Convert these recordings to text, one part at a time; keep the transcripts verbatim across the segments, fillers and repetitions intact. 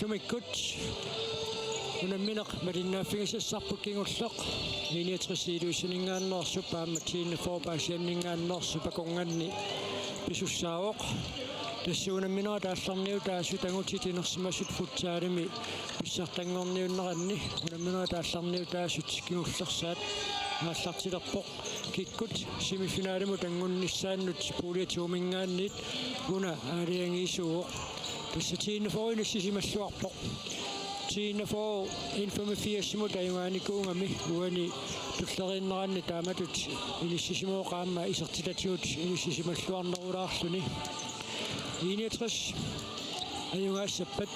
Umikkut unammineq malinnaaffigisassarput kingulleq, I niogtres Ilulissaninngaanneersup aamma T enogfyrre Aasianninngaanneersup akornanni pisussaavoq. Tassa unamminerit aallarniutaasut angutit inersimasut futsalimi pissartanngorniunneranni unamminerit aallarniutaasut kingullersaat aallartilerpoq. Kikkut semifinalimut anngunnissaannut pulje to-minngaanniit una aalajangiisuuvoq. Tassa T enogfyrre inissisimalluarpoq. T enogfyrre N femogfirsimut ajugaanikuugami uani tulleriinneranni taamatut inissisimavoq aamma isertitatigut inissisimalluarnerulaarluni. I niogtres ajugaassappat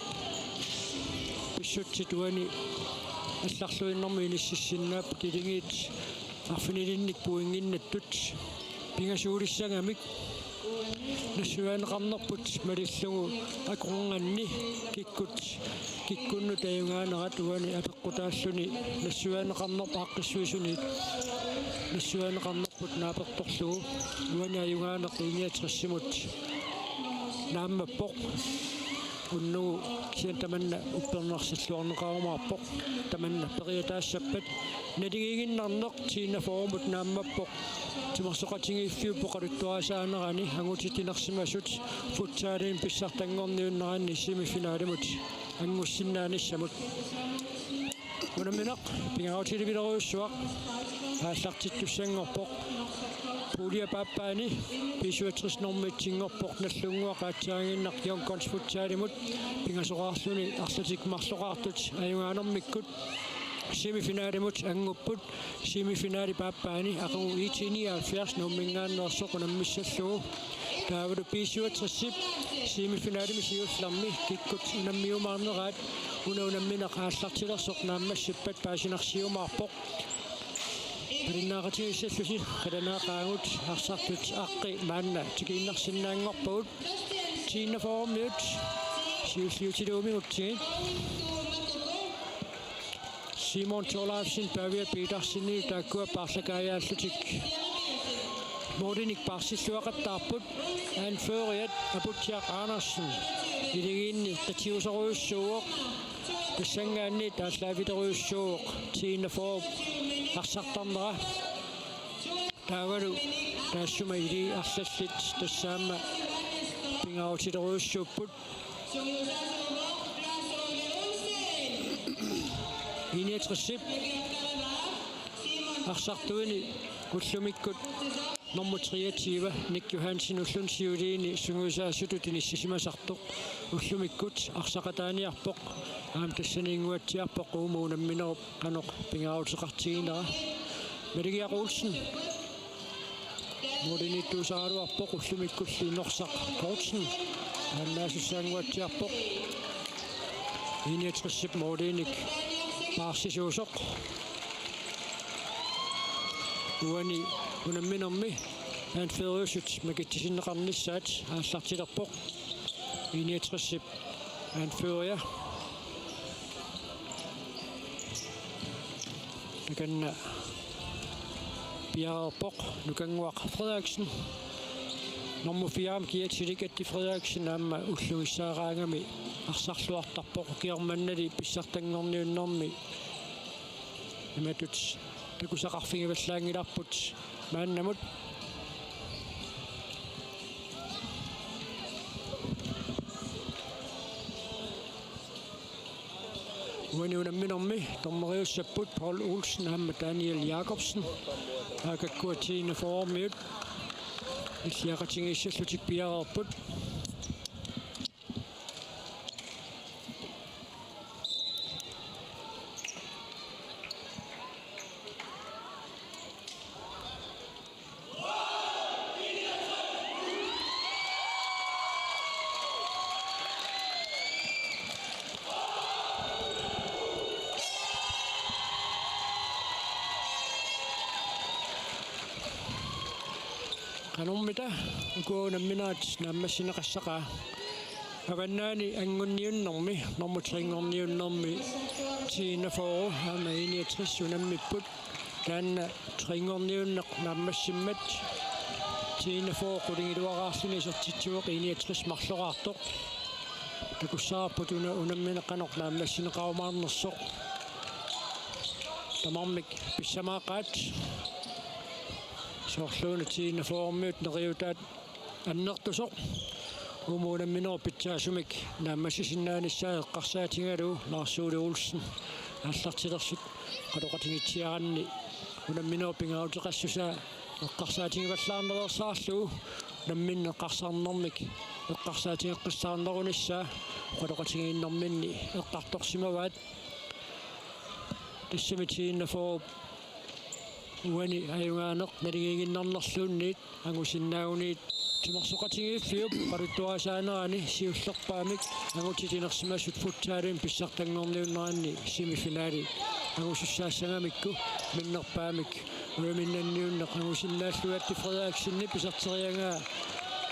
pissutsit uani allarluinnarmut inississinnaapput, iligiit arfinilinnik pointinnattut pingasuulissagamik nassuiaaneqarnerput malillugu akornanni kikkut, kikkunnut ajugaanerat uani apeqqutaalluni nassuiaaneqarnerput aaqqissuisunit nassuiaaneqarnerput naapertorlugu uani ajugaaneq I niogtresimut naammappoq. Unnugu kisianni tamanna uppernarsilluarneqarumaarpoq. Tamanna periataassappat naligiiginnarneq T enogfyrremut naammappoq. Timersoqatigiiffiup oqaluttuarisaanerani angutit inersimasut futsalimi pissartanngorniunneranni semifinalimut anngussinnaanissamut. Unammineq pingaarutilerujussuaq aallartittussanngorpoq. Puljip aappaani B syvogtres normu et-inngorpoq Nagdlunguaq aatsaaginnaq Young Guns futsalimut pingasoqarluni arlatik marloqartut ajugaanermikkut semifinalimut angupput. Semifinalip aappaani aqagu I T nioghalvfjerds Nuumminngaanneersoq unammissallugu. Taavalu B syvogtresip semifinalimi siullermi kikkut unammiumaarneraat una unammineq aallartilersoq naammassippat paasinarsiumaarpoq. Malinnaaqatigiissallusi qilanaaqaagut arsartut aqqi maanna tikiinnarsinnaanngorpagut. T enogfyrremiut siulliutiluumigutsigit. Simon Thorleifsen, Pavia Petersen taakkua paarlakaajaallutik. Målinik paarsilluaqattaarput, anføreriat Aputsiaq Andersen iligiinni qitiusorujussuuvoq, tassanngaanniit aallaavilerujussuuvoq T enogfyrre arsartarnera. Taavalu taassuma ilii arlallit tassaammat pingaarutilerujussuupput. I niogtresip arsartuini ullumikkut nummer treogtyve Nick Johansen ulluni siuliini sungiusaasutut inissisimasartoq ullumikkut arsaqataaniarpoq. Aamma tassaniinnguatsiarpoq uuma unamminerup qanoq pingaaruteqartiginera. Maligiaq Olsen målimiittuusaraluarpoq ullumikkulli Norsaq Poulsen aannaasussaannguatsiarpoq. I niogtresip målinik paarsisuusoq. Uani unamminermi anføreriusut makitsisinneqarnissaat aallartilerpoq. I niogtresip anføreria. Takanna piareerpoq Nukannguaq Frederiksen. Nummer fire Kiatsilik Atti Frederiksen aamma ullugissaaraangami arsarluartarpoq, ukioq mannali pissartanngorniunnermi imatut takusaqarfigivallaanngilarput maannamut. Uani unamminermi dommeriussapput Paul Olsen aamma Daniel Jakobsen. Taakkukkua T enogfyrremiut illiaqatigiissallutik piareerput. Qanormita uku unamminerat naammassineqassaqaa? Avannaani angunniunnermi, nummer tre-nngorniunnermi, T enogfyrre aamma I niogtres unammipput. Taanna tre-nngorniunneq naammassimmat T enogfyrre qulingiluaraarluni isertitsivoq, I niogtres marloraartoq. Takussavarput una unammineq qanoq naammassineqarumaarnersoq. Tamarmik pissamaaqaat. Soorluuna T-41-miut neriutaat annertusoq. Uuma unamminerup pitsaasumik naammassisinnaanissaa eqqarsaatigalugu Lars Ole Olsen aallartilersut oqaloqatigiitsiaranni unamminerup pingaaruteqassusaa eqqarsaatigivallaarnereersaarlugu unammineq eqqarsarnermik eqqarsaatigeqqissaarnerunissaa oqaloqatigiinnerminni eqqartorsimavaat. Tassami T-41-p uani ajugaaneq naligiiginnarnerluunniit angusinnaaguniit timersoqatigiiffiup oqaluttuarisaanerani siullerpaamik angutit inersimasut futsalimi pissartanngorniunneranni semifinali angusussaassagamikku minnerpaamik uiminnanniunneq angusinnaallugu Atti Frederiksenip iserteriaraa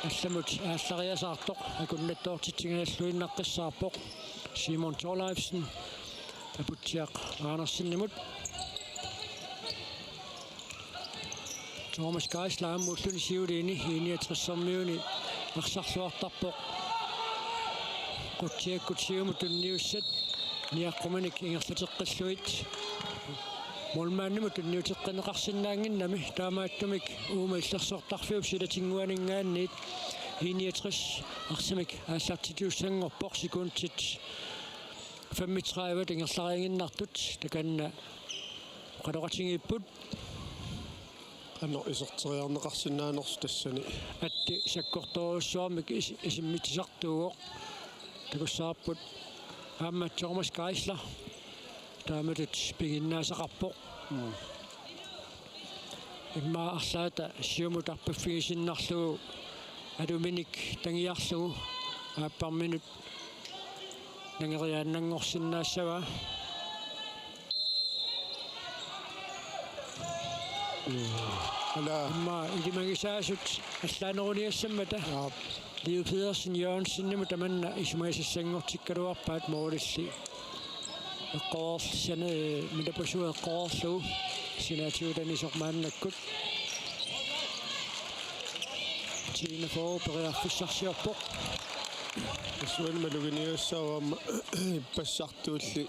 allamut aallariasaartoq akunnattoortitsigigalluinnaqqissaarpoq. Simon Thorleifsen Aputsiaq Andersenimut. Thomas Geisler aamma ulluni siuliini I-niogtressermiuni arsarluartarpoq. Qutsiakkut siumut tunniussat niaqquminik ingerlateqqillugit. Målmandimut tunniuteqqinneqarsinnaannginnami taamaattumik uuma illersortarfiup silatinnguaninngaanniit I-niogtres arsamik aallartitiussanngorpoq sekundit femogtredive ingerlariiginnartut takanna oqaloqatigiipput. Qanoq iserteriarneqarsinnaanersoq tassani. Atti sakkortoorujussuarmik is-, isimmitsisartuuvoq. Takussavarput aamma Thomas Geisler taamatut piginnaasaqarpoq. Mm. Immaqa arlaata siumut arpaffigisinnarlugu aluminik tangiarlugu aapparminut nangeriaannanngorsinnaassavaa. Ala. Immaqa ilimagisaasut allaaneruniassammata. Aap. Leo Pedersen Jørgensenimut tamanna isumagisassanngortikkaluarpaat målilli. Eqqoorl-, sane-, mitapasua eqqoorlugu sinaatigut anisoq maannakkut. T-41 periarfissarsiorpoq. Tassuuna maluginiagassaavoq aamma ippassartuulli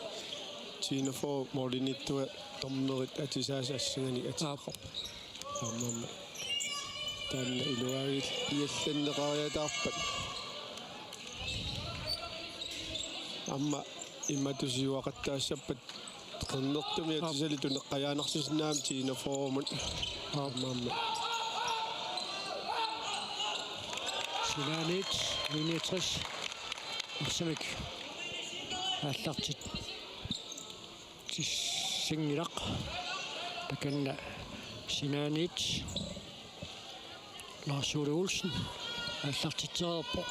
T-41 målimiittuat dommerit atisaasa assinganik ati-. Aap. Aamma. Taanna iluaagil iallanneqariataarpat. Aamma imatut siuaqattaassappat qernertumik. Aap. Atisali tuneqqajaanarsisinnaammat T-41-mut. Aap. Aamma. Sinaaniit I-niogtres arsamik aallartittussanngilaq. Takanna sinaaniit Lars Ole Olsen aallartitsereerpoq.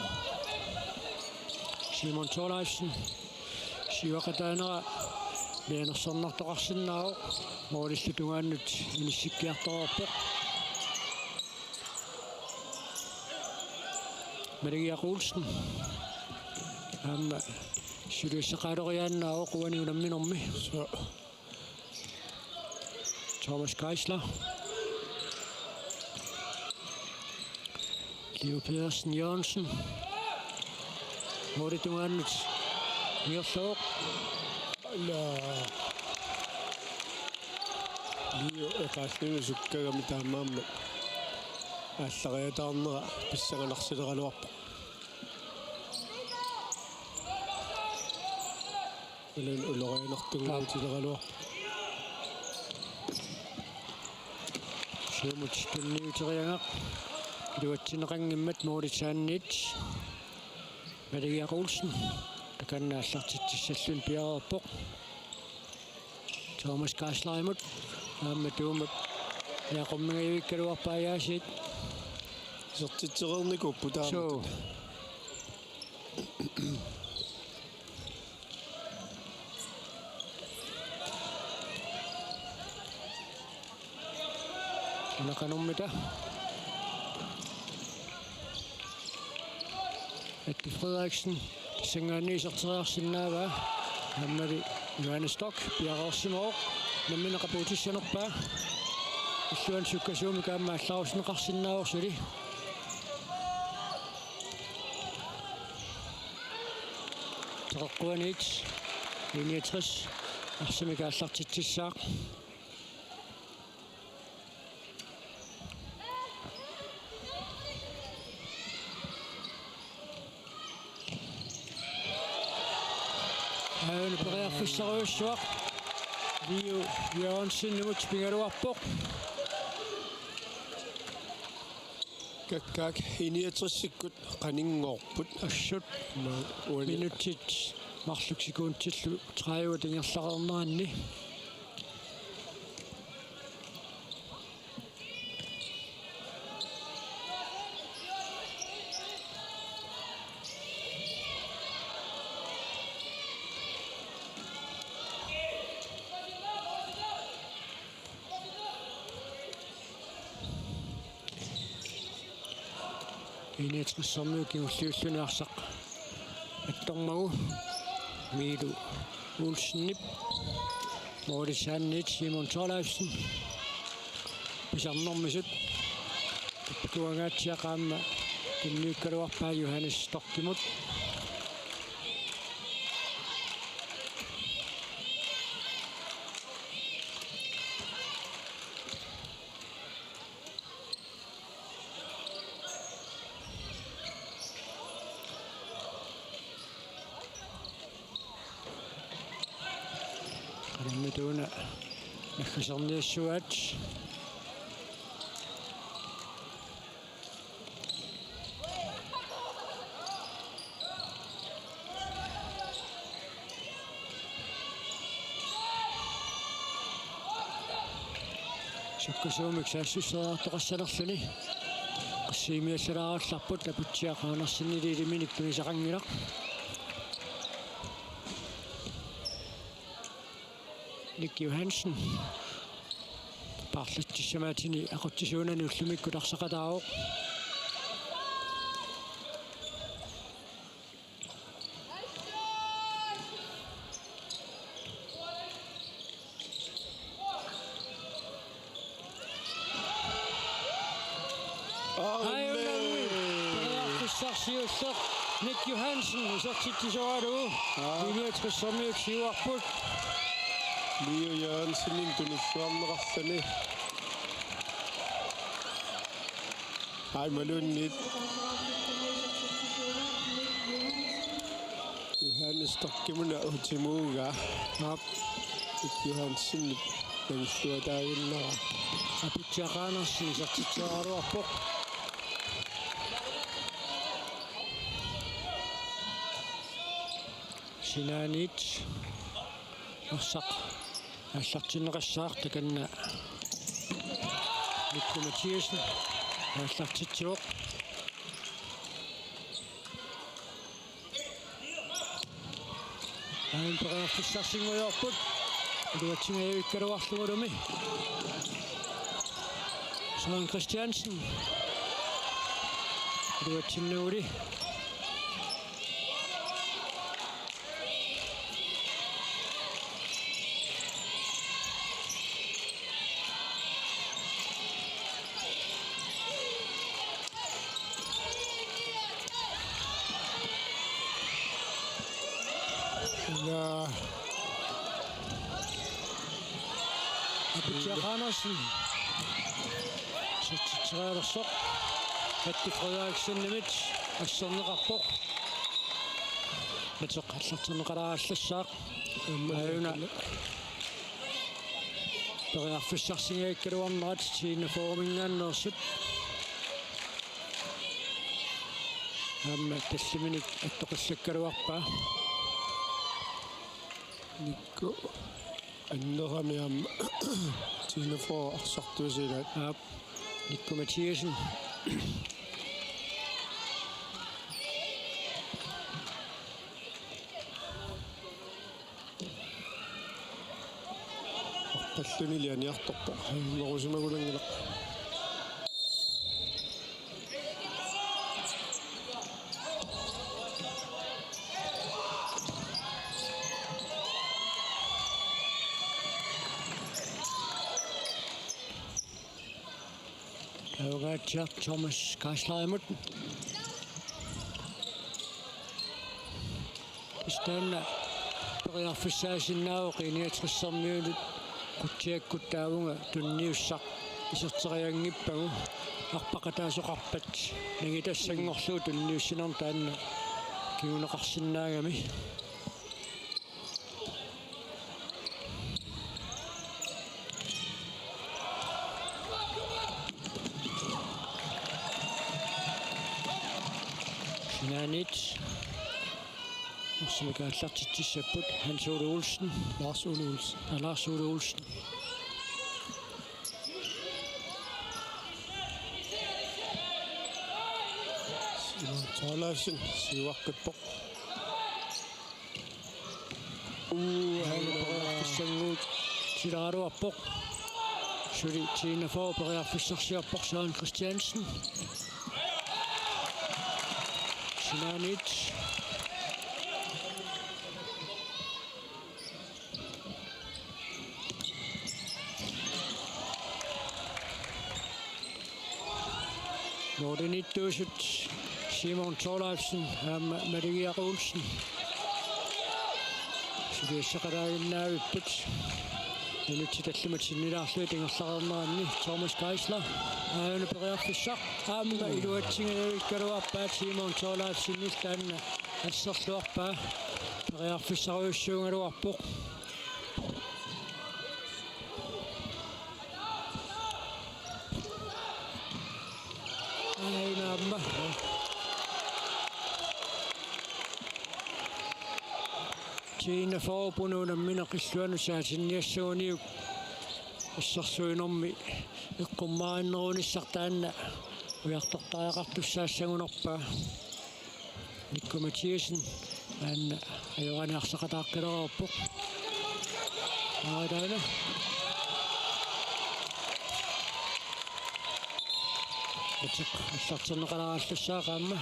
Simon Thorleifsen siuaqataanera mianersornartoqarsinnaavoq, målillu tungaanut inissikkiartoreerpoq. Maligiaq Olsen aamma suliassaqaaloriaannaavoq uani unamminermi. Suu. Thomas Geisler. Leo Pedersen Jørgensen. Målip tungaanut ingerlavoq. Ala. Leo eqaalluni sukkagami taamaammat aallariataarnera pissanganarsileraluarpoq. Ilan ulorianartunnguutileraluarpoq. Siumut tunniuteriagaq iluatsinneqanngimmat målip saanniit. Maligiaq Olsen takanna aallartitsissalluni piareerpoq. Thomas Geislerimut aamma Tuumut eqummigajuikkaluarpaa aasiit. Isertitsereernikuupput taamatut. Suu. Una qanormita. Atti Frederiksen tassanngaanniit iserteriarsinnaavaa. Aammali Johannes Stock piareersimavoq. Nammineq qapuutissanerpaa. Illuanut sukkasuumik aamma aallarusunneqarsinnaavoq suli. Teqeqquaniit I niogtres arsamik aallartitsissaaq. Aajuna periarfissarujussuaq Liu Jørgensenimut pigaluarpoq. Kakkaak I niogtresikkut qaninngorput. Assut. Uani. Minutsit marluk sekundillu tredive ingerlareerneranni. I niogtressermiut kingulliulluni arsaq attormagu Miilu Olsenip, målimiit Simon Thorleifsen, pisarnermisut tappikuangaatsiaq aamma tunniukkaluarpaa Johannes Storchimut. Qanormita una naggaserniassuaat. Sukkasuumik saassusseriartoqassanerluni. Qassiimiallalaarallarput, Aputsiaq Andersenili ilaminik tunisaqanngilaq. Nick Johansen. Paarlatsissamaatini aqutsisuunani ullumikkut arsaqataavoq. Aajuna ui. Periarfissarsiulleq Nick Johansen isertitsisugalugu. Aa. I niogtressermiut siuarput. Liu Johansenimut tunussuarneqarluni. Ai, malunnit. Johannes Storchimuna utimuugaa. Aap. Johansenip nangilluataaginnara. Aputsiaq Andersen isertitseriaraluarpoq. Sinaaniit arsaq aallartinneqassaaq, takanna Mikku Mathiassen aallartitsivoq. Aajuna periarfissarsinngujoorput. Iluatsingajavikkaluarlugulumi. Søren Christiansen. Iluatsinnaguli. Ila. Aputsiaq Andersen. Isertitserialersoq. Matti Frederiksenimit asserneqarpoq. Matti aallartinneqalaarallassaaq. Aajuna. Periarfissarsingajakkaluarnerat T enogfyrreminngaanneersut. Aamma tallimanik attoqillakkaluarpaa. Nikku annerami aamma T enogfyrre arsartuusilaat. Aap, Nikku Mathiassen. Arpallunili aniartorpoq. Nerusimagulunngilaq. Taavagaatsiaq Thomas Geislerimut. Taanna periarfissaasinnaavoq I niogtressermiunut qutsiakkut taavunga tunniussaq iserterianngippagu arpaqataasoqarpat nangitassanngorlugu tunniussinermut taanna kinguneqarsinnaagami. Sinaaniit arsaq aallartitsissapput. Hans Ole Olsen. Lars Ole Olsen. Aa, Lars Ole Olsen. Simon Thorleifsen siuaqqippoq. Uu, aana periarfissannguut silaaraluarpoq. Suli T enogfyrre periarfissarsiorpoq, Søren Christiansen. Sinaaniit. Målimiittuusut Simon Thorleifsen aamma Maligiaq Olsen. Suliassaqalaaginnaavipput. Minutsit tallimat sinnilaarlugit ingerlareerneranni Thomas Geisler. Aajuna periarfissaq aamma iluatsingajavikkaluarpaa Simon Thorleifsenip taanna asserluarpaa. Periarfissarujussuugaluarpoq. Aina aamma. T enogfyrre unammineq illuanut saatinniassaguniuk assersuinermi eqqummaarinnerunissaq taanna ujartortariaqartussaassagunarpaa. Mikko Mathiassen aana ajoraani arsaqataaqqilereerpoq. Aataana. Atik allartinneqalaarallassaaq aamma.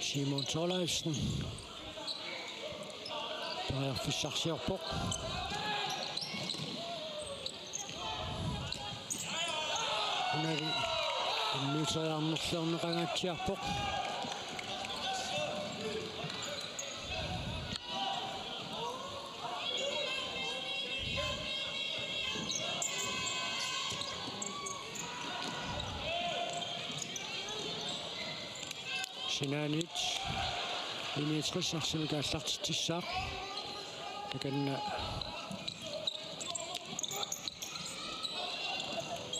Simon Thorleifsen. Periarfissarsiorpoq. Unali unnuuteriarnerluarneqangaatsiarpoq. Sinaaniit I niogtres arsamik aallartitsissaaq. Takanna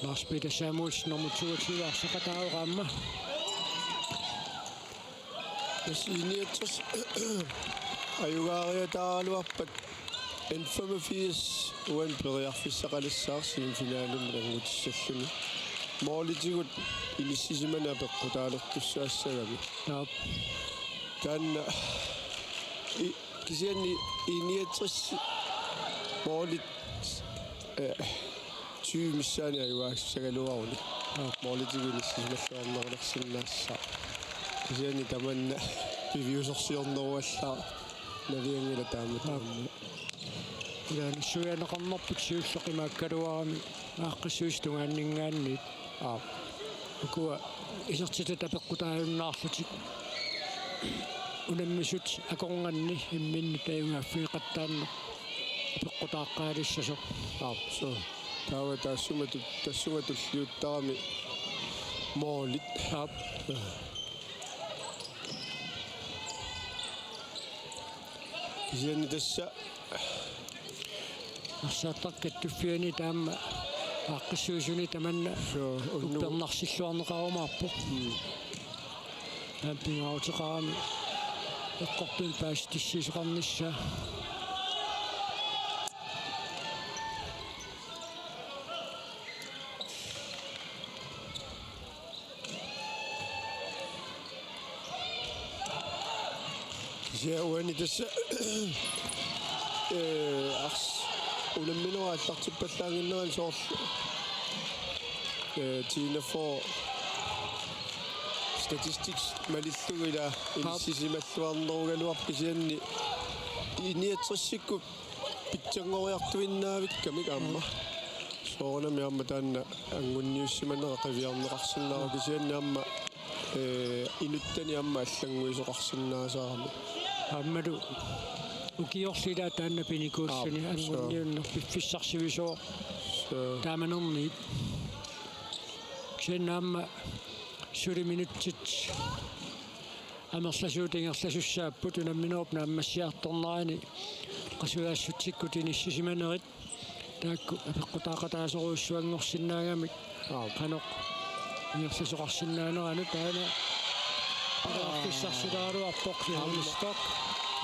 Lars Peter Samuelsen nummer toogtyve arsaqataavoq aamma. Tassa I niogtres ajugaariataaraluarpat N femogfirs uani periarfissaqalissaaq semifinalimut anngutissalluni. Målitigut inissisimaneq apeqqutaalertussaassagami. Aap. Taanna i-, kisianni I niogtres målit, eh, tyve missaani ajugaasissagaluaruni. Aap. Målitigut inissisimalluarnerulersinnaassaaq. Kisianni tamanna piviusorsiorneruallaaq. Navianngilaq taama. Aap. Taanna. Ila nassuiaanneqarnerput siulleq imaakkaluarami aaqqissuisut tungaanninngaanniit. Aap. Ukua isertitat apeqqutaajunnaarlutik. Unammisut akornanni imminnut ajugaaffigeqattaarneq apeqqutaaqqaalissasoq. Aap, suu. Taava taassuma tu-, tassunga tulliuttarami målit. Aap. Kisianni tassa. Arsartaq kattuffiani taama aaqqissuisuni tamanna. Suu, unnu-. Uppernarsilluarneqarumaarpoq. Mm. Taama pingaaruteqarami eqqortumik paasitissiisoqarnissaa. Kisianni uani tassa, eh, ars-, unamminerup aallartippallaannginnerani soorlu Eh, Tina får statistik malillugu ila inissisimalluarnerugaluarpoq kisianni I niogtresikkut pitsanngoriartuinnaavikkamik aamma. Soorunami aamma taanna anngunniussimanera qiviarneqarsinnaavoq kisianni aamma, eh, inuttani aamma allannguisoqarsinnaasarami. Aammalu ukiorli ilaa taanna pinikuulluni. Aap, suu. Anngunniunneq piffissarsivisoq. Suu. Taamanerniit. Kisianni aamma suli minutsit amerlasuut ingerlasussaapput unamminerup naammassiartornerani qasujaassutsikkut inissisimanerit taakku apeqqutaaqataasorujussuanngorsinnaagamik. Aap. Qanoq ingerlasoqarsinnaaneranut taanna periarfissarsulaaraluarpoq. Aamma. Johannes Stock.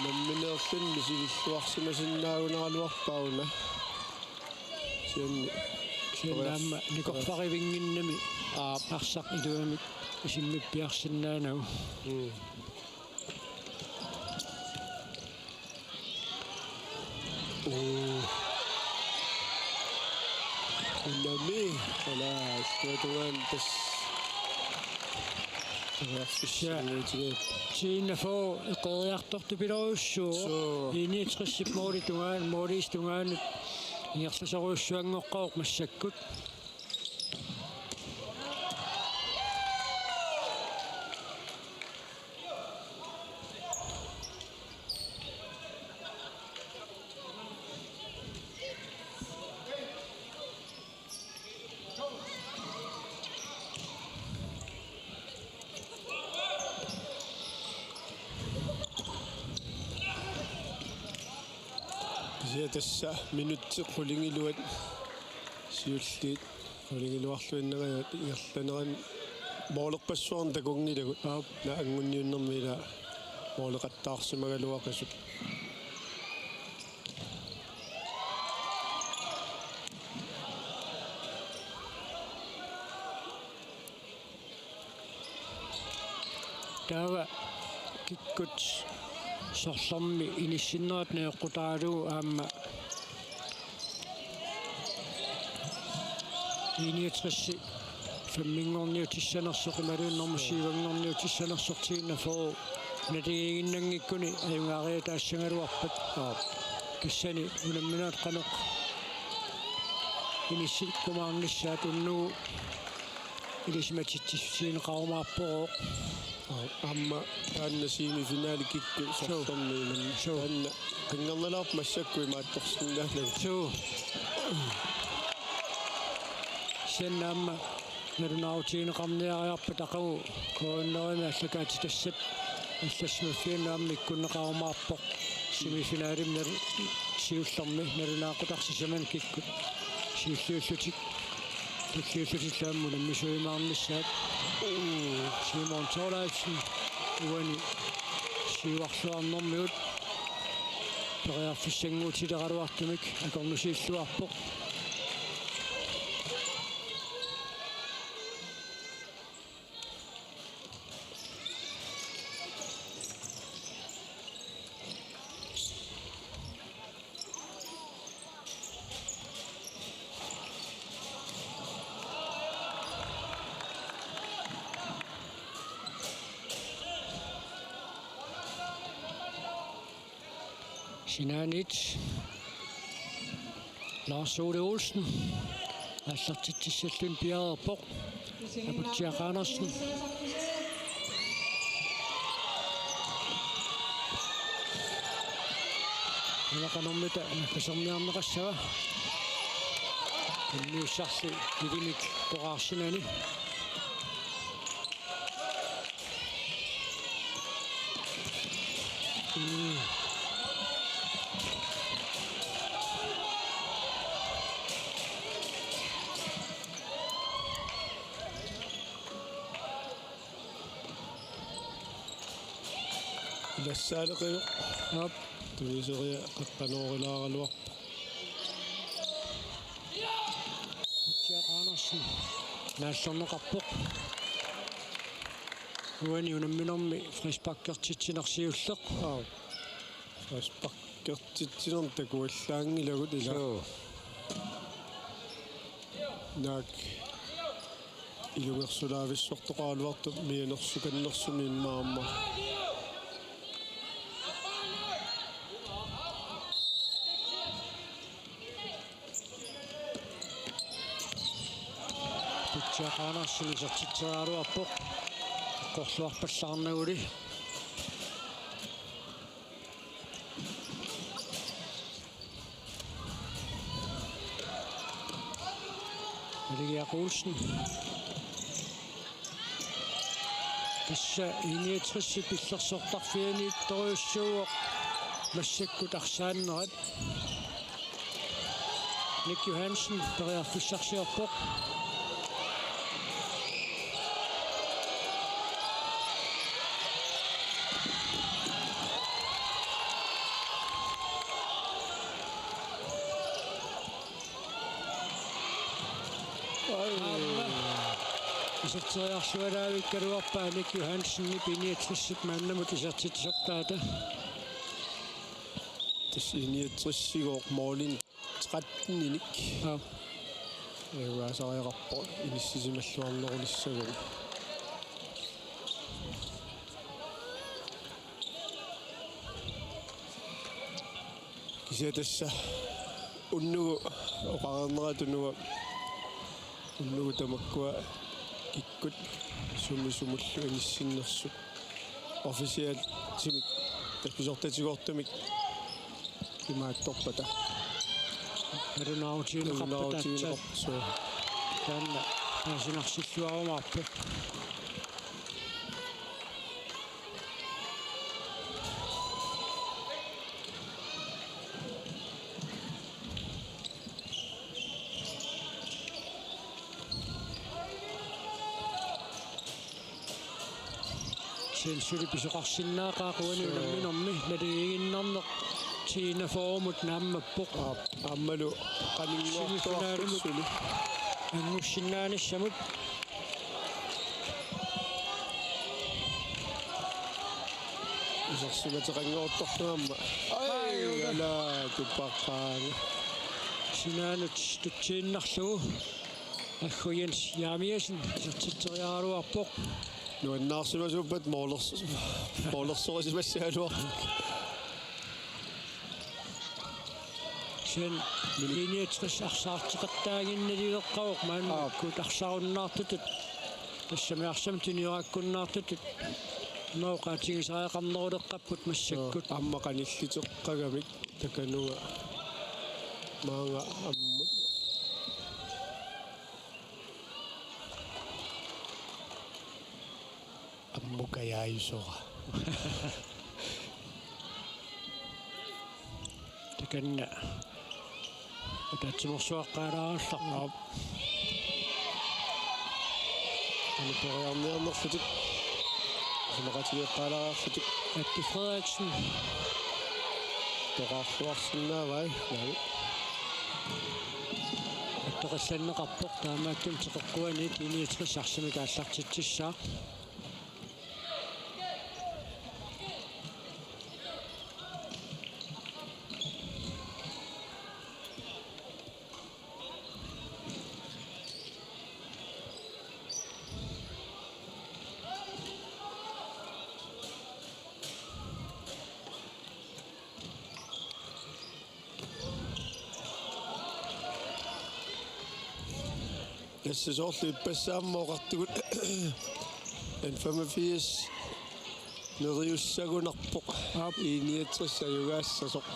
Nammineerluni misililluarsimasinnaagunaraluarpaa una. Kisianni. Kisianni aamma nikorfarivinnginnami. Aap. Arsaq iluamik isimmippiarsinnaanagu. Mm. Uu. Unami, ala, suatungaan tas. Ja. Tina får eqeeriartortupilorujussuuvoq. Suu. I niogtresip målip tungaan-, målip tungaanut ingerlasorujussuanngoqqavoq massakkut. Kisianni tassa minutsit qulingiluat siulliit qulingiluarluinnariat ingerlaneranni målerpassuarnik takunngilagut. Aap. Una anngunniunnermi ila måleqattaarsimagaluaqisut. Taava kikkut sorlermi inissinnerat najoqqutaralugu aamma I niogtresi femminngorniutissanersoq imaluunniit nummer syvinngorniutissanersoq Tina får naligiiginnanngikkuni ajugaariataassagaluarpat. Aap. Tassani unamminerit qanoq inissikkumaarnissaat unnugu ilisimatitsissutigineqarumaarporooq. Aap, aamma taanna semifinale kikkut. Suu. Sorlermiunami. Suu. Taanna qinngernalaarpoq massakkut imaattorsinnaanagu. Suu. Kisianni aamma nalunaarutigineqarniariarpat aqagu K N R-imi aallakaatitassat allassimaffiannut aamma ikkunneqarumaarpoq. Semifinalemi nalu-, siullermi nalunaaqutaq sisamani kikkut siulliullutik, tulliullutillu aamma unammisuujumaarnissaat. Simon Thorleifsen uani siuarluarnermigut periarfissannguutileraluartumik akornusiilluarpoq. Sinaaniit Lars Ole Olsen aallartitsissalluni piareerpoq. Aputsiaq Andersen. Ilaqanermita naggaserniarneqassava. Unnuussarli ivinik poraarsinani. Ilassaaleqivoq. Aap. Tuniseriaq qaqqanoorilaaraluarpoq. Aputsiaq Andersen naallerneqarpoq. Uani unamminermi frisparkertitsineq siulleq. Aap. Frisparkertitsinermik takuallaanngilagut ila. Suu. Naak. ilungersulaavissortoqaraluartoq mianersukannersuni immaqa aamma. Pitsaaq Andersen isertitseriaraluarpoq. Eqqorluarpallaarnaguli. Aligiaq Olsen. Tassa I niogtres illersortarfianiittorujussuuvoq massakkut arsaannerat. Nick Johansen periarfissarsiorpoq. Aamma iserteriarlualaavikkaluarpaa Nick Johansenip I niogtresip maannamut isertitsisortaata. Tassa I niogtresigooq målini tretteninik. Aap. Evaasariaqarpoq inissisimalluarnerunissagaa. Kisianni tassa unnugu oqareerneratut uanga unnugu tamakkua kikkut sumi sumullu inissinnersut officialtimik tassa pisortatigoortumik imaattorpata. Nalunaarutigineqarpata aatsaat. Nalunaarutigineqarpata, suu. Taanna paasinarsilluarumaarpoq. Kisianni suli pisoqarsinnaaqaaq uani unamminermi naligiinnarneq T enogfyrremut naammappoq. Aap, aammalu qaninngortuarput semifinaalimut suli. Anngussinnaanissamut. Isersimateqanngortorlu aamma. Ai, ai, uga. Ala tupaqqaanga. Sinaanut tutsiinnarlugu. Aggu Jens Jeremiassen isertitseriaraluarpoq. Nuannaarsimasuuppat målers-, målersorisimassagaluarpoq. Kisianni I niogtres arsaarteqattaaginnaliveqqavoq maannakkut. Aap. Arsaarunnaartutut. Tassami arsamik tunioraakkunnaartutut. Una oqaatigisariaqarneruleqqapput massakkut. Aamma qanilliteqqagamik takanuga maanga ammut. Ammukajaajusoq. Takanna. Ataatsimoorsuaqqaalaarallarpoq. Aap. Aniperiarniarnerlutik. Isumaqatigeeqqaalaarlutik. Atti Frederiksen. Toqarluarsinnaavai. Naamik. Attoqallanneqarpoq taamaattumik teqeqquaniit I niogtres arsamik aallartitsissaaq. Tassa soorlu ippassaq aamma oqartugut N femogfirs neriussagunarpoq. Aap. I niogtres ajugaassasoq.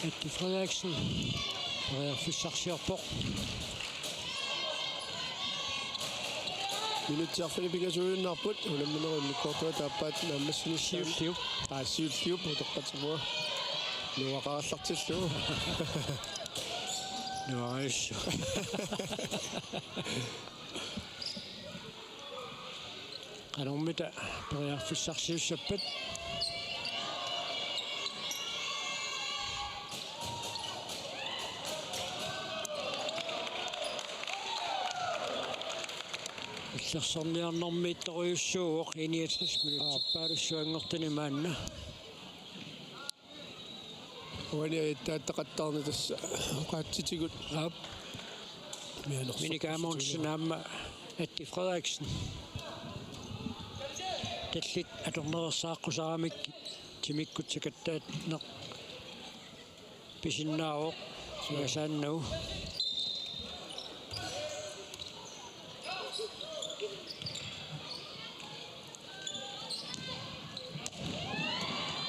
Atti Frederiksen periarfissarsiorpoq. Minutsit arfineq-pingasuujunnarput, unamminerup immikkoortuata aappaata naammassinissaanut. Siulliup. Aa, siulliup utoqqatsimua. Nuaqaallartillugu. Nuaqajussuu. Qanormita periarfissarsiussappat. Illersorniarnermiittorujussuuvoq I niogtres minutsit. Aap. Paalussuanngortuni maanna. Uani ajattaattaqattaarneq tassa oqaatsitigut. Aap. Mianersoq. Minik Amundsen aamma Atti Frederiksen. Tallit atorneqarsaaqqusaramik timikkut sakattaanneq pisinnaavoq. Suasaannau.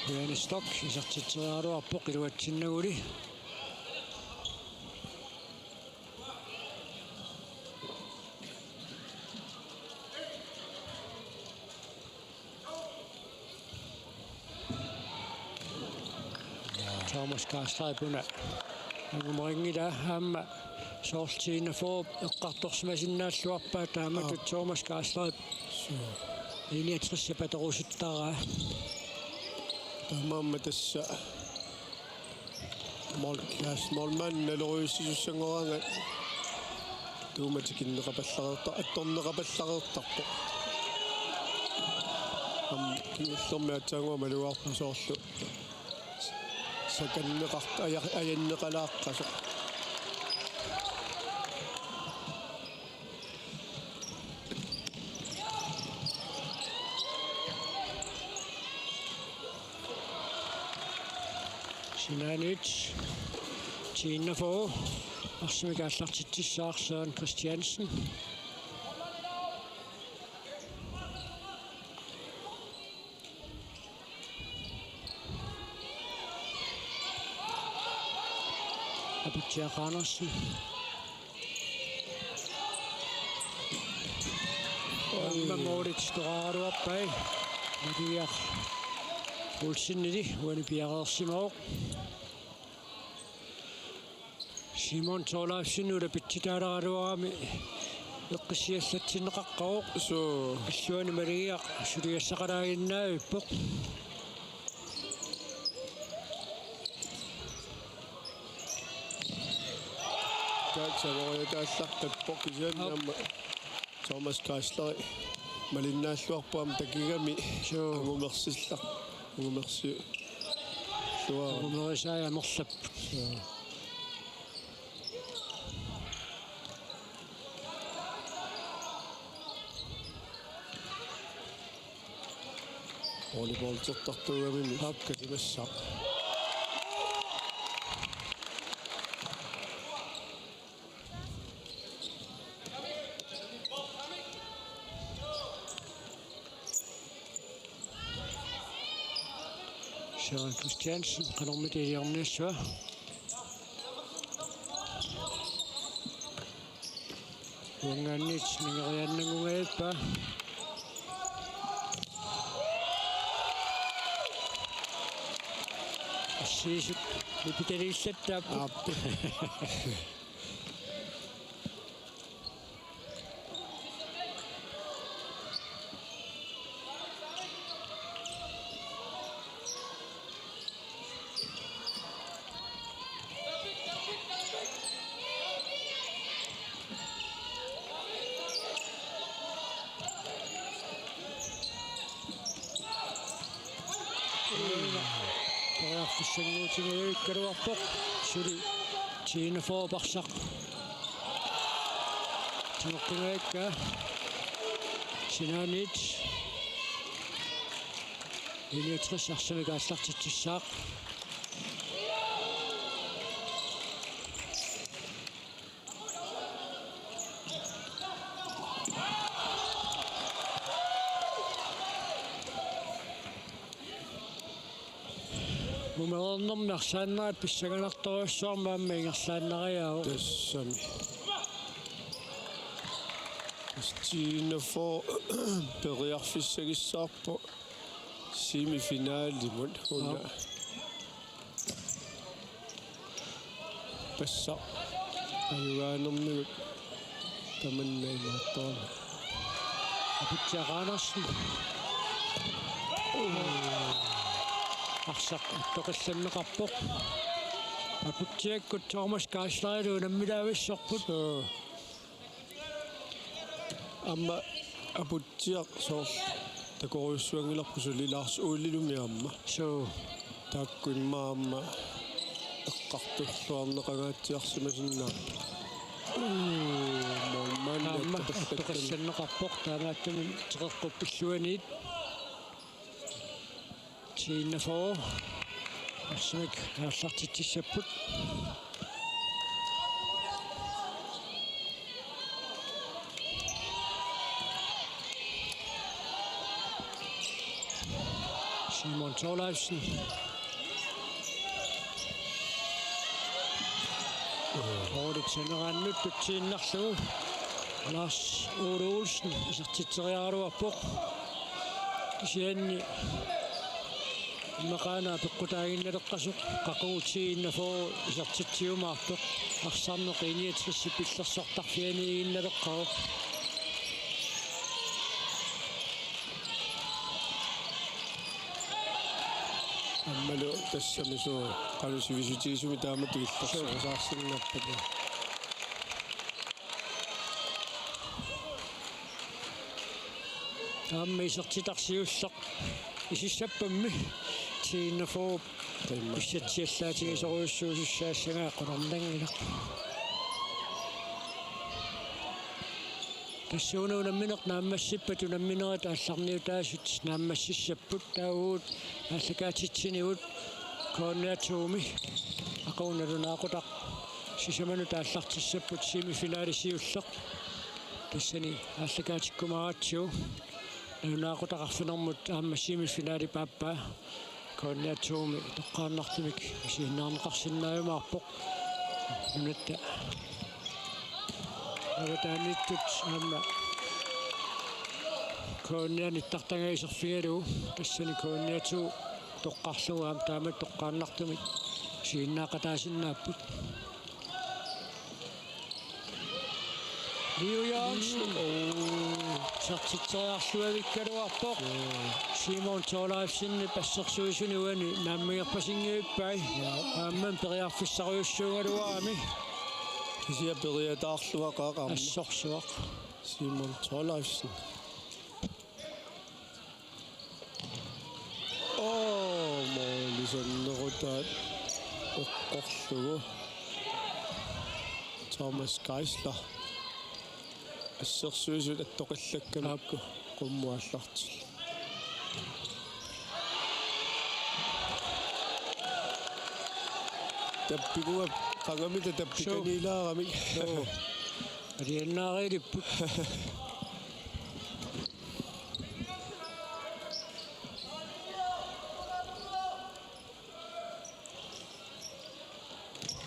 Johannes Stock isertitseriaraluarpoq iluatsinnaguli. Thomas Karlsleip una angumerinngilaa aamma soorlu T-41 eqqartorsimasinnaalluarpaa taamatut. Aap. Thomas Karlsleip. Suu. Enogtres sapaterusuttaraa. Taamaammat tassa mål-, Lars målmand nalorujussuussanngoranga. Tuuma tikinneqapallareerta-, attorneqapallareertarpoq. Aamma kingullermi aatsaannguaq malugaarpoq soorlu. Sakanneqart-, aja-, ajanneqalaaqqasoq. Sinaaniit T-41 arsamik aallartitsissaaq Søren Christiansen. Aputsiaq Andersen. Aamma målip scoraaraluarpaa. Maria Olsenili uani piareersimavoq. Simon Thorleifsen ulapitsitaaleraluarami eqqissiallatsinneqaqqavoq. Suu. Illuani Maria suliassaqalaaginnavippoq. Taatsa moriataallaqtappoq kisianni aamma Thomas Geisler malinnaalluarpoq aamma takigami. Suu. Angumersillaq. Angumersi-, sua. Angumerisai amerlap. Suu. Volleyballtertartuugami. Aap. Katimassaaq. Søren Christiansen, qanormita iliorniassava. Uanngaanniit ningeriaannanngungajappaa. Assiisut nipitaliillattaapput. Aap. Periarfissanngooq tigoorikkaluarpoq. Suli T-41 arsaq tigoqqingajakka. Sinaaniit enogtres arsamik aallartitsissaaq. Nummerernermi arsaannerat pissanganartorujussuarmik aamma ingerlaannariaavoq. Tassami. T-41 periarfissagissaarpoq semifinalimut una. Aap. Tassa ajugaanermigut tamanna imaattoq. Aputsiaq Andersen. Arsaq attoqillanneqarpoq. Aputsiakkut Thomas Geislerillu unammilaavissorput. Suu. Aamma Aputsiaq soorlu takorujussuanngilarput suli Lars Olilumi aamma. Suu. Taakku immaqa aamma Qartorluarneqangaatsiarsimasinnaavoq. Uu, målmandi Aamma attoqallanneqarpoq. Attoqallanneqarpoq, taamaattumik teqeqqup pilluaniit. T-enogfyrre. Arsamik aallartitsissapput. Simon Thorleifsen. Målip saneraannut tutsiinnarlugu Lars Ole Olsen isertitseriaraluarpoq. Kisianni immaqaana peqqutaaginnaleqqasoq qaqugu T-enogfyrre isertitsiumaartoq. Arsarneq I-niogtres pillersortarfianiiginnaleqqavoq. Aammalu tassami suu qanoq sivisutigisumik taamatut illersorusaarsinnaapput. Aamma isertitaq siulleq isissappammi T-enogfyrre. Taimma. Pissatsiallaatigisorujussuusussaassagaat qularnanngilaq. Tassuuna unammineq naammassippat unamminerit aallarniutaasut naammassissapput, taava uagut aallakaatitsinigut K N R to-mi aqagu nalunaaqutaq sisamanut aallartissapput semifinali siulleq. Tassani aallakaatikkumaaratsigu. Nalunaaqutaq arfinermut aamma semifinalip aappaa K N R to-mi toqqaannartumik isiginnaarneqarsinnaajumaarpoq. Nunatta avataaniittut aamma K N R nittartagaq iserfigalugu, tassani K N R to toqqarlugu aamma taamatut toqqaannartumik isiginnaaqataasinnaapput. Liu Jørgensen. Uu. Isertitseriarluavikkaluarpoq. Uu. Simon Thorleifsenip assersuisuni uani naammagerpasinngiippai. Jaa. Aamma periarfissarujussuugaluarami. Kisianni periataarluaqaaq aamma. Assorsuaq. Simon Thorleifsen. Oo, målip sannerutaat eqqorlugu. Thomas Geisler. Assersuisut attoqallakkamikku. Aap. Qummut aallartillugu. Tappikuup qangamita tappikaniilaaramik. Suu. Aliannaariilipput.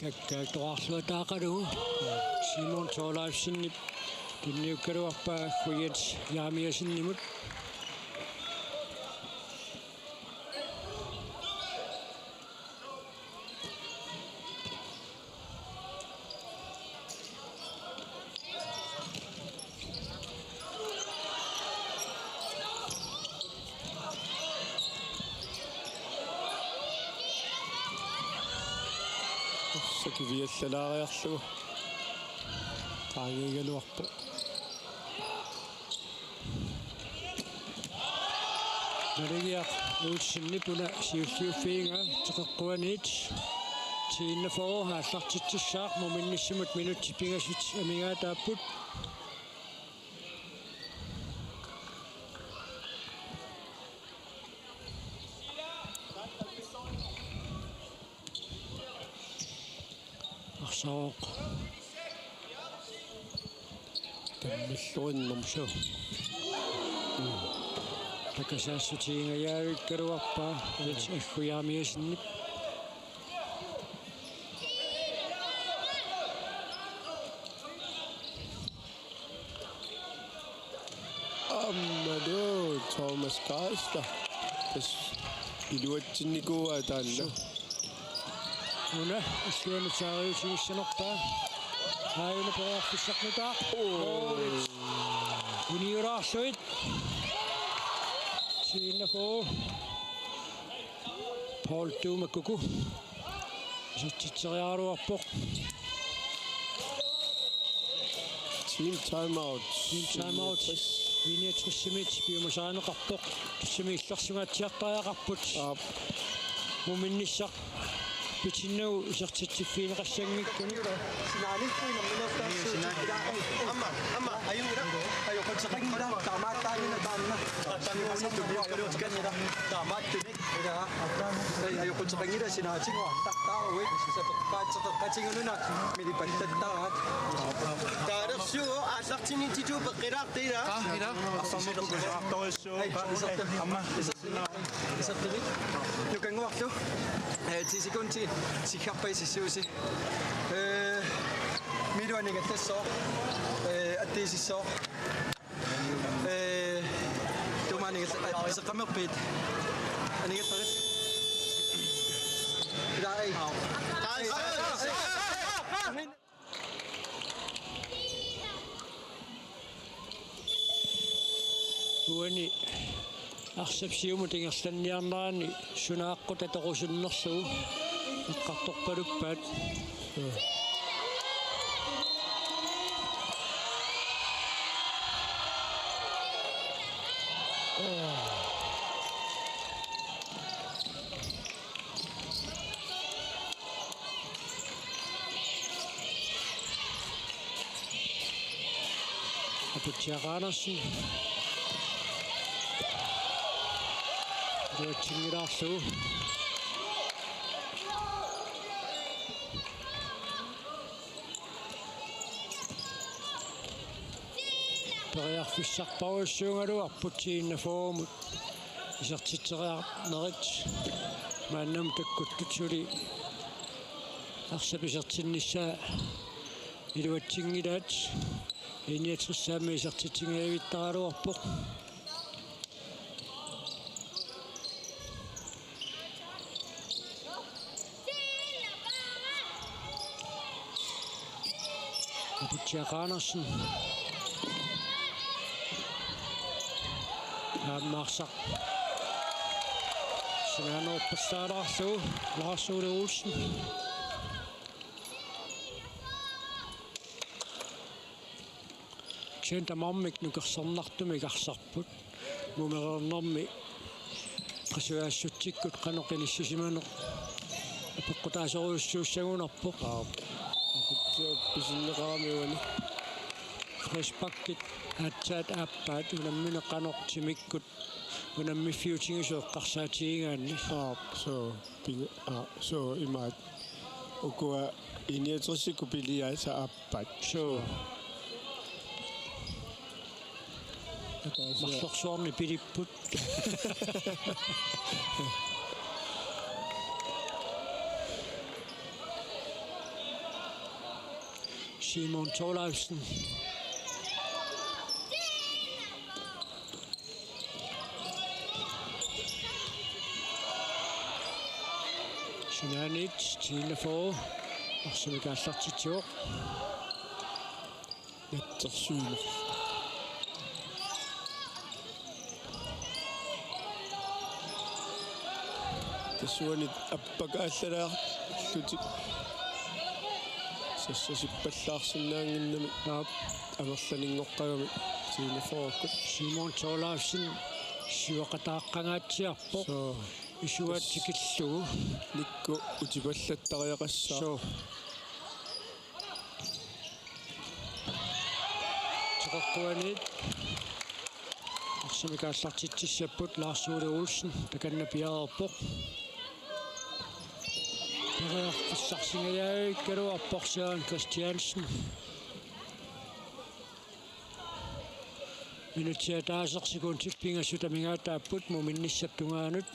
Kakkaak toqqarluataaqalugu Simon Thorleifsenip tunniukkaluarpaa Jens Jeremiassenimut. Sakiviallalaariarlugu. Qaangiigaluarpoq. Maligiaq Olsenip una siulliuffigaa teqeqquaniit T-enogfyrre aallartitsissaaq, muminnissamut minutsit pingasut amigaataapput. Arsaq. Tammilluinnarmata. Takasaassutigingajaavikkaluarpaa Jens Jeremiassenip. Aammalu Thomas Geisler. Tassa iluatsinnikuuaa taanna. Suu. Una illuanut saariutigissanerpaa. Aajuna periarfissarnutaaq. Oo. Målit. Uniulaarluit. T-enogfyrre. Paul Tuumakkuku. Isertitseriaraluarpoq. Team timeout. Team timeout. I-niogtres. I-niogtres-imit piumasarineqarpoq. Tassami illersugaatsiartariaqarput. Aap. Muminnissaq. Pitinnagu isertitsiffigineqassanngikkuni. Sinaanikkui namminertaassuutit. Aamma, aamma, ajunngilaq. Ajoquteqanngilaq, taamaattaanngilaq taanna. Taamaattut. Ila, ajoquteqanngilaq sinaatigut. Taava uagut sapeqqaateqeqatigut una milipallattaraat. Taava suut aallartinnittuut peqqilaartut ila. Aa, ila. Aamma. Isertuni. Nukannguarlu. Eh, ti sekundi. Siggarpasissuusi. Eh, Milu aningaassaaq. Eh, attiisissaaq. Eh, Tuma aningaas-, eh, iseqqammerpit. Aningaassarit. Ila, ei. Uani arsap siumut ingerlanniarnerani suna aqqut atorusunnerlugu eqqartorpaluppaat. Aputsiaq Andersen. Iluatsinngilaarlugu. Periarfissarpassuugaluarput tiinnafoorumut isertitseriarnerit. Maannamut takkuttut suli arsap isertinnissaa iluatsinngilaat. I-niogtres aamma isertitsingajavittaraluarpoq. Aputsiaq Andersen. Aamma arsaq sinaanerpallaalaarlugu Lars Ole Olsen. Kisianni tamarmik nukersarnartumik arsarput. Mumereernermi qasujaassutsikkut qanoq inissisimaneq apeqqutaasorujussuussagunarpoq. Aap. Aputsiaq pisinneqarami uani. Frisparkit aatsaat aappaat unammineq qanoq timikkut unammiffiutigisoq eqqarsaatigigaanni. Aap, suu. Pin-, aa, suu, imaat. Ukua I-niogtresikkut piliaasa aappaat. Suu. Ataasiaq. Marlorsuarnik pilipput. Simon Thorleifsen. Sinaaniit tiinnafoorumi arsamik aallartitsivoq. Natsersuineq. Tassuunit appakaallalaarlutik sassasippallaarsinnaannginnami. Aap. Amerlaninngoqqagami tiinnafoorukku. Simon Thorleifsen siuaqataaqqangaatsiarpoq. Suu. Isuat tikillugu. Nikku utipallattariaqassaaq. Suu. Teqeqquaniit arsamik aallartitsissapput Lars Ole Olsen takanna piareerpoq. Periarfissarsingajavikkaluarpoq Søren Christiansen. Minutsit ataaseq sekundit pingasut amigaataapput muminnissap tungaanut.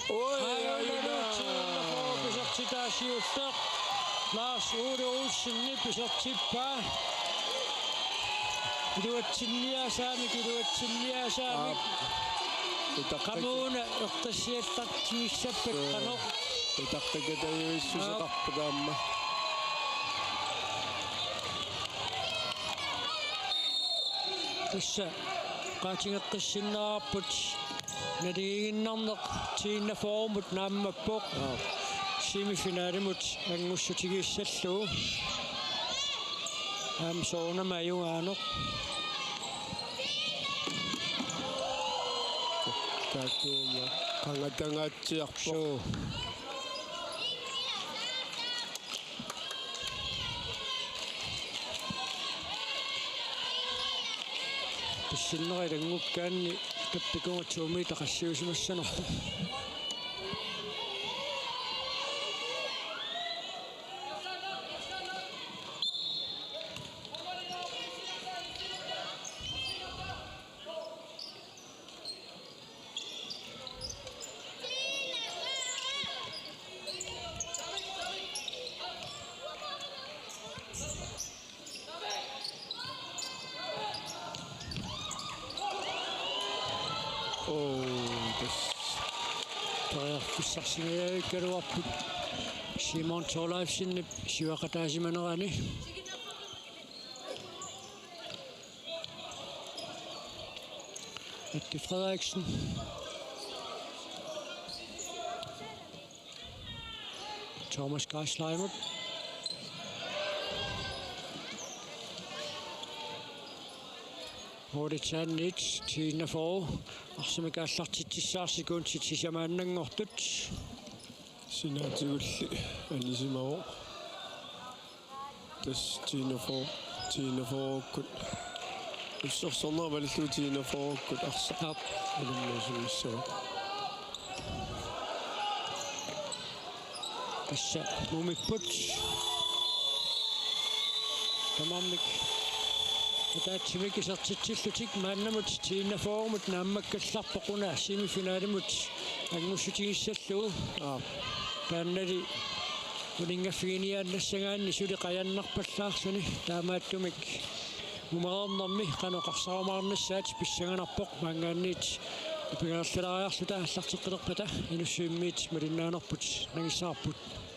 Oj, oj, oj. Aajuna tiinnafoorumi pisertitaa siulleq Lars Ole Olsenip pisertippaa. Iluatsinniasaamik, iluatsinniasaamik. Aap. Utartak-. Qamuuna eqqissiallartigissappakka qanoq. Utartakatajuissuseqarpoq aamma. Tassa qaatigeqqissinnaarput naligiinnarneq tiinnafoorumut naammappoq. Aap. Semifinalimut angussutigissallugu. Aamma soorunami ajugaanut. Taattuuma qangatangaatsiarpoq. Suu. Pissinnerit ilanngukkaanni tappikuugatsigu taqassiusimassanerput. Oo, tassa. Periarfissarsingajavikkaluarput Simon Thorleifsenip siuaqataasimanerani. Mette Frederiksen. Thomas Geisleimut. Otte til nitten, ti enogfyrre. Arsamik aallartitsissaarsikkut sisamaannanngortut. Sinaatigulli anisimavoq. Tassa ti enogfyrre, ti enogfyrre-kkut. Ussersorneq malillugu ti enogfyrre-kkut arsaq. Aap. Ilummuusimissavaa. Tassa Nuumipput. Tamarmik ataatsimik isertitsillutik maannamut ti enogfyrre-mut naammakkallarpoq una semifinalimut angussutigissallugu. Aap. Taannali uninngaffigiiaannassagaanni suli qajannarpallaarluni taamaattumik umareernermi qanoq arsarumaarnissaat pissanganarpoq maanngaanniit ipigaarlalaariarluta aallarteqqilerpata Inussivimmiit malinnaanerput nangissavarput.